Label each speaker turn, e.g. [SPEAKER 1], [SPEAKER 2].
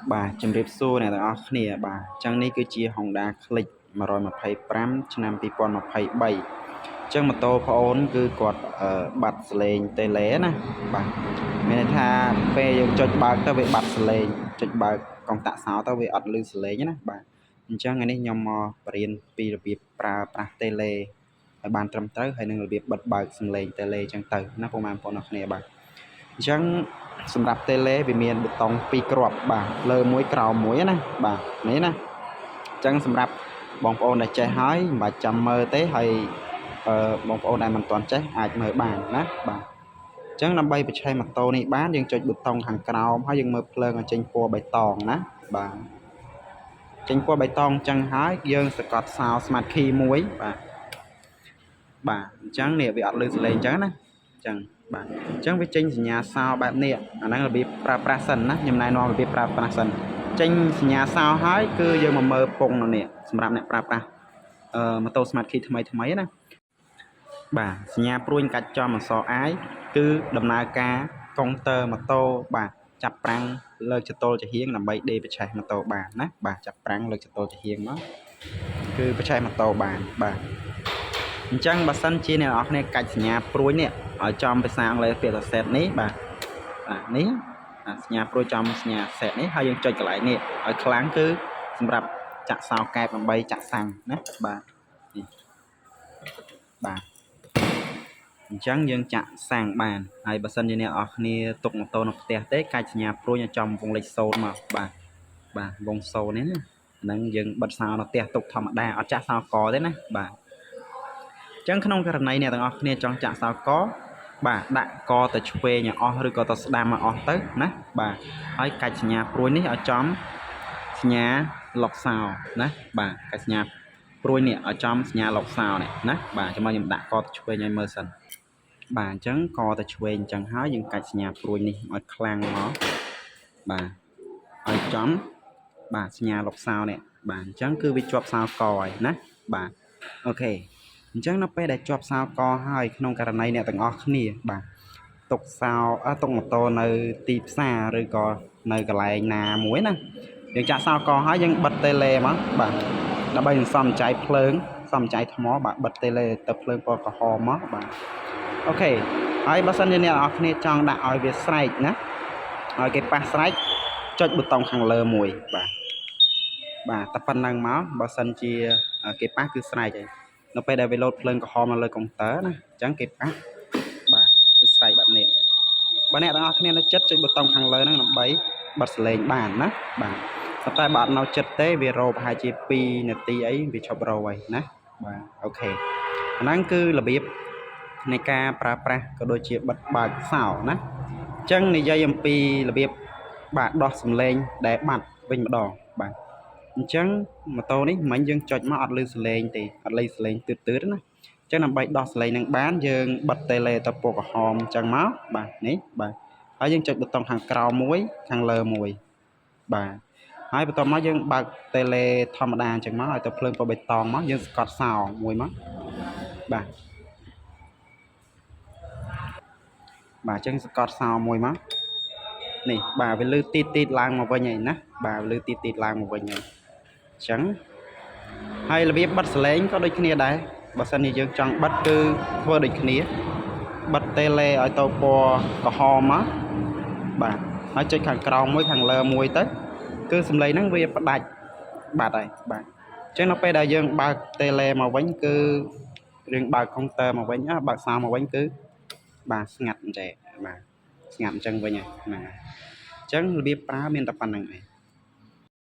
[SPEAKER 1] បាទជំរាបសួរអ្នកទាំងអស់គ្នាបាទអញ្ចឹងនេះគឺជា Honda Click 125ឆ្នាំ2023អញ្ចឹងម៉ូតូប្អូនគឺគាត់បាត់សលេងតេឡេណាបាទមានន័យថាពេលយើងចុចបើកទៅវាបាត់សលេងចុចបើកកុងតាក់សោទៅវាអត់ឮសលេងណាបាទអញ្ចឹងថ្ងៃនេះខ្ញុំមកបរៀនពីរបៀបប្រើប្រាស់តេឡេឲ្យបានត្រឹមត្រូវហើយនិងរបៀបបិទបើកសំឡេងតេឡេអញ្ចឹងទៅណាពុកម៉ែបងប្អូនអរគ្នាបាទអញ្ចឹងសម្រាប់តេឡេវាមានប៊ូតុង2គ្រាប់បាទលើមួយក្រោមមួយណាបាទនេះណាអញ្ចឹងសម្រាប់បងប្អូនដែលចេះហើយមិនបាច់ចាំមើលទេហើយបងប្អូនដែលមិនទាន់ចេះអាចមើលបានណាបាទអញ្ចឹងដើម្បីបញ្ឆេះម៉ូតូនេះបានយើងចុចប៊ូតុងខាងក្រោមហើយយើងមើលភ្លើងឲ្យចេញពណ៌បៃតងណាបាទចេញពណ៌បៃតងអញ្ចឹងហើយយើងសកត់សោ Smart Key មួយបាទបាទអញ្ចឹងនេះវាអត់លឺសលេងអញ្ចឹងណាអញ្ចឹងបាទអញ្ចឹងវាចេញសញ្ញាសោបែបនេះអាហ្នឹងរបៀបប្រើប្រាស់សិនណាខ្ញុំណែនាំរបៀបប្រើប្រាស់សិនចេញសញ្ញាសោហើយគឺយើងមកមើលពងនៅនេះសម្រាប់អ្នកប្រើប្រាស់ម៉ូតូ Smart Key ថ្មីថ្មីណាបាទសញ្ញាព្រួញកាច់ចំអក្សរ I គឺដំណើរការកុងទ័រម៉ូតូបាទចាប់ប្រាំងលើកចតុលចំហៀងដើម្បីដេប្រឆេះម៉ូតូបានណាបាទចាប់ប្រាំងលើកចតុលចំហៀងមកគឺប្រឆេះម៉ូតូបានបាទអញ្ចឹងបើសិនជាអ្នកនរគ្នាកាច់សញ្ញាព្រួញនេះឲ្យចំភាសាអង់គ្លេសពាក្យថា set នេះបាទបាទនេះសញ្ញាព្រួយចំសញ្ញា set នេះហើយយើងចុចកន្លែងនេះឲ្យខ្លាំងគឺសម្រាប់ចាក់សោកែបដើម្បីចាក់សាំងណាបាទនេះបាទអញ្ចឹងយើងចាក់សាំងបានហើយបើសិនជាអ្នកនរគ្នាទុកម៉ូតូនៅផ្ទះទេកាច់សញ្ញាព្រួយឲ្យចំវងលេខ0មកបាទបាទវង0នេះណាហ្នឹងយើងបិទសោនៅផ្ទះទុកធម្មតាអត់ចាក់សោកទេណាបាទអញ្ចឹងក្នុងករណីអ្នកទាំងអស់គ្នាចង់ចាក់សោកបាទដាក់កទៅឆ្វេងឲ្យអស់ឬក៏ទៅស្ដាំឲ្យអស់ទៅណាបាទហើយកាច់សញ្ញាព្រួយនេះឲ្យចំសញ្ញាលុកសោណាបាទកាច់សញ្ញាព្រួយនេះឲ្យចំសញ្ញាលុកសោនេះណាបាទចាំខ្ញុំដាក់កទៅឆ្វេងឲ្យមើលសិនបាទអញ្ចឹងកទៅឆ្វេងអញ្ចឹងហើយយើងកាច់សញ្ញាព្រួយនេះឲ្យខ្លាំងមកបាទឲ្យចំបាទសញ្ញាលុកសោនេះបាទអញ្ចឹងគឺវាជាប់សោកហើយណាបាទ OK អញ្ចឹងនៅពេលដែលជាប់សោកហើយក្នុងករណីអ្នកទាំងអស់គ្នាបាទទុកសោទុកម៉ូតូនៅទីផ្សារឬក៏នៅកន្លែងណាមួយណាយើងចាក់សោកហើយយើងបិទតេឡេមកបាទដើម្បីសន្សំចៃភ្លើងសំចៃថ្មបាទបិទតេឡេទៅភ្លើងពណ៌ក្រហមមកបាទ OK ហើយបើសិនជាអ្នកនរគ្នាចង់ដាក់ឲ្យវាស្រែកណាឲ្យគេប៉ះស្រែកចុចប៊ូតុងខាងលើមួយបាទបាទតែប៉ុណ្្នឹងមកបើសិនជាគេប៉ះគឺស្រែកហើយនៅពេលដែលវាលោតភ្លើងក្រហមនៅលើកុងទ័រណាអញ្ចឹងគេប៉ះបាទគឺស្រែកបែបនេះបើអ្នកទាំងអស់គ្នានៅចិត្តចុចប៊ូតុងខាងលើហ្នឹងដើម្បីបិទសលេងបានណាបាទប៉ុន្តែបើអត់នៅចិត្តទេវារោប្រហែលជា2នាទីអីវាឈប់រោហើយណាបាទ OK អាហ្នឹងគឺរបៀបនៃការប្រើប្រាស់ក៏ដូចជាបិទបើកសោណាអញ្ចឹងនិយាយអំពីរបៀបបាទដោះសំឡេងដែលបាត់វិញម្ដងបាទអញ្ចឹងម៉ូតូនេះមិញយើងចុចមកអត់លឺសលេងទេអត់លឺសលេងទឺតៗណាអញ្ចឹងដើម្បីដោះសលេងនឹងបានយើងបិទតេឡេទៅពណ៌ក្រហមអញ្ចឹងមកបាទនេះបាទហើយយើងចុចប៊ូតុងខាងក្រោមមួយខាងលើមួយបាទហើយបន្ទាប់មកយើងបើកតេឡេធម្មតាអញ្ចឹងមកឲ្យទៅភ្លើងពណ៌បៃតងមកយើងស្កត់សោមួយមកបាទបាទអញ្ចឹងស្កត់សោមួយមកនេះបាទវាលឺទីតទីតឡើងមកវិញហើយណាបាទលឺទីតទីតឡើងមកវិញហើយអញ្ចឹងហើយរបៀបបិទសលេងក៏ដូចគ្នាដែរបើសិនជាយើងចង់បិទគឺធ្វើដូចគ្នាបិទតេឡេឲ្យទៅពណ៌ក្រហមមកបាទហើយចុចខាងក្រោមមួយខាងលើមួយទៅគឺសំឡេងហ្នឹងវាផ្ដាច់បាត់ហើយបាទអញ្ចឹងនៅពេលដែលយើងបើកតេឡេមកវិញគឺរឿងបើកកុងទ័រមកវិញបើកសោមកវិញគឺបាទស្ងាត់អញ្ចឹងបាទស្ងាត់អញ្ចឹងវិញហើយហ្នឹងហើយអញ្ចឹងរបៀបប្រើមានតែប៉ុណ្្នឹងឯង